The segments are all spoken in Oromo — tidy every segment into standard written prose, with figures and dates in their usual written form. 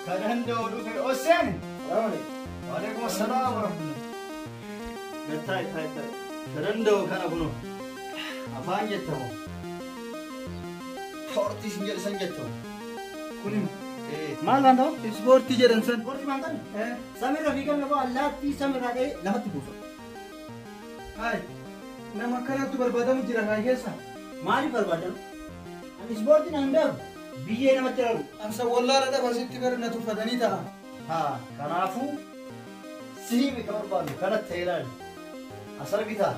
Kan dhufe Oseen. Waalaikum assalam warahmatullah. Gattaa itti itti. Ka danda'u kana kunoo. Afaan jettamu. Poortii sin jedhe san jettamu. Kun Maal waan ta'u? Ispoortii jedhan san. Ispoortii maal ta'u? Samirra fiigan lafa allaattii samirraa dha'ee lafatti buufa. Hai, nama akkanattu barbaadamu jira kaa keessa. Maaliif barbaadamu? Ani ispoortiin an beeku biyyee namatti raru. Ansa wallaala dhaba sitti bara na tuffatanii ta'a. Haa, kanaafuu siimi ka barbaadu kanatti ta'e ilaali. As argitaa?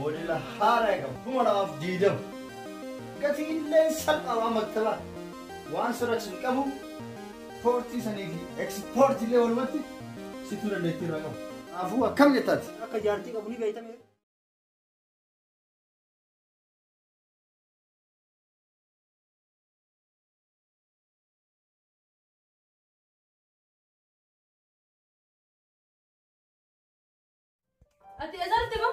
Moodela haaraa qabu 2020. Gatiin illee salphaa waan maktabaa. Waan sodaachisu hin qabu. Poortii sanii fi ekspoortii illee walumatti situu dandeettii irraa qabu. Kanaafuu akkam jettaati? Akka jaartii qabu ni beektame. Ati eessatti ba?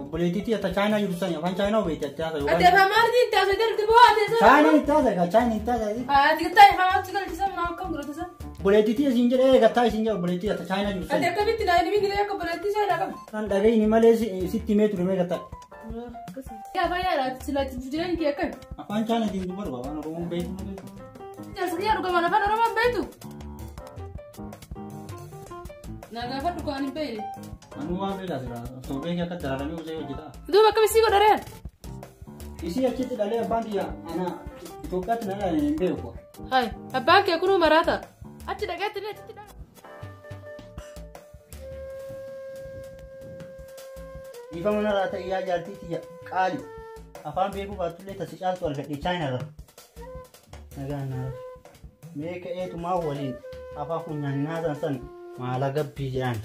Obboleettiitii ata Chaayinaa jirtu sani afaan Chaayinaa beekti ati haasa Ati afaan maaliitiin itti haasa'aa jirti boo ati eessatti? Chaayinaan itti haasa egaa Chaayinaan itti haasa. Ati gattaa afaan galchisa mana akkam godhata isa? Obboleettiitii isin jedhee gattaa isin jedhe obboleettii ata Chaayinaa jirtu Ati sani. akkamitti naa inni miniree akka obboleettii Chaayinaa qaba? Kan dhagayini malee sitti himee ture mee gattaa. Yaa fayyaadha ati silaa jireenya kee akkami? Afaan Chaayinaatiin dubbatu afaan Oromoon beektu malee. Jaarsa kiyyaa dhugamaan afaan Oromoon beektu? Naa gaafadhu kan hin beekne. Anuu waan beekaa jira. Osoo beekee akka dararamee osoo hojjetaa. Duuba akkami sii godha reen? Isii achitti dhalee abbaan kiyya ana Itoophiyaatti na dhalee hin beeku. Hai, abbaan kee kunuu maraata. Achi dhaqeetti illee achitti dhala. Dhiifama narraa ta'e yaa jaartii tiyya qaali. Afaan beekuu baattullee tasi caaltu argadhe Chaayinaarra. Nagaan naaf. Mee ka'eetumaa waliin afaan funyaan san maala gabbii jedhan.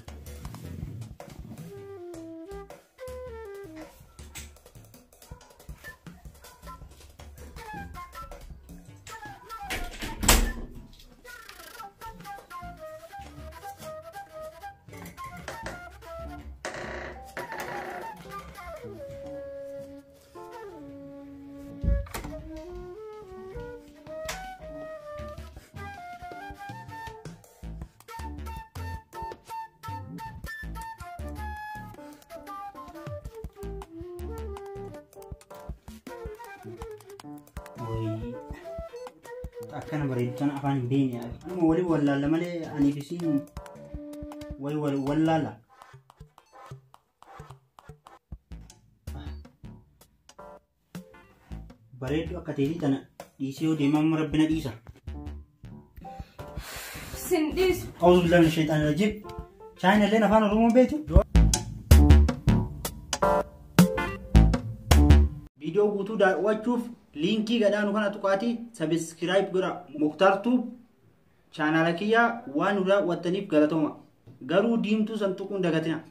Wayii akkana bareedu tana afaan hin beekne. Anuma waliin wallaalla malee aniif isiin wayi wallaala. Bareedu akka teetii tana dhiisee yoo deema amma rabbi na dhiisa. Sin dhiisu. Auzu billahi mina shayitaani rajiim. Chaayina illeen afaan Oromoo beektu. Viidiyoo guutuu daawwachuuf liinkii gadhaanu kana tuqaatii sabiskiraayib godha. Muktaartuu chaanaala kiyyaa waan nu daawwattaniif galatooma. Garuu diimtuu san tuquun dagatina.